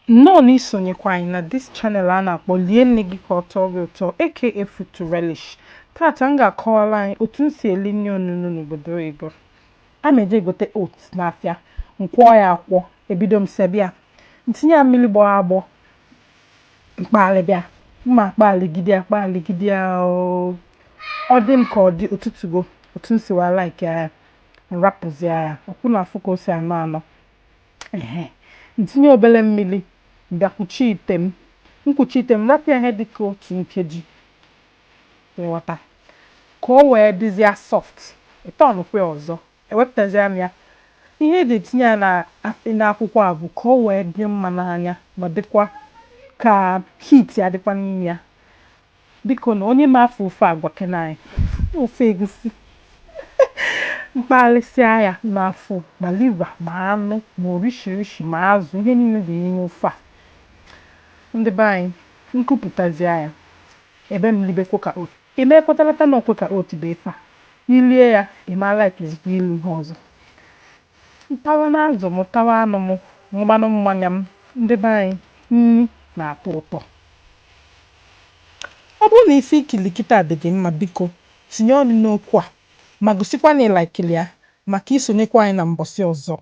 Nnọọ na isonyekwa anyị na this channel a na-akpọ Lie Nne Gị Ka Ọ Tọọ Gị Ụtọ, aka Food to Relish. Tata m ga-akọwara anyị otu m si eli nri onunu n'obodo oyibo. A ma eje egote oats n'afịa, m kwọọ ya akwọ, ebido m sebe ya, m tinye ya mmiri gbọọ agbọ, mkpalịbịa mma akpaligide ya kpaligide ya oo. Ọ dị m ka ọ dị otutugo otu m si wee like ya, m rapụzie ya ọkwụ na afụ ka o si anọ anọ. Ehe, m tinye obere mmiri, bịa kwuchie ite m, nkwuchi ite m, rapụ ya ihe dịka otu nkeji, ịghọta, ka o wee dịzịa soft. Ịtọnụkwa ya ọzọ, ewepụtazịa m ya. Ihe eji etinye ya na n'akwụkwọ a bụ ka o wee dị mma n'anya ma dịkwa ka heat ya dịkwa n'ime ya. Biko na onye ma afọ ofe a, gwakene anyị ofe egusi mkpalịsịa ya n'afọ, ma liver, ma anụ, ma orishirishi, ma azụ, ihe niile dị n'ime ofe a. Ndị be anyị, nkupụtazie ya ebe m libekwa ka oat imekwatalata na ọkwe ka oat bụ ife a ilie ya, ịma likezikwa ilu ihe ọzọ. Ntawa na azụ m, tawa anụ m, ṅụbanụ mmanya m. Ndị be anyị, nri na-atọ ụtọ. Ọ bụrụ na ife ikili kịta dị gị mma, biko tinye ọnụ n'okwu a ma gosikwa na ị likeli ya maka isonyekwa anyị na mbọsị ọzọ.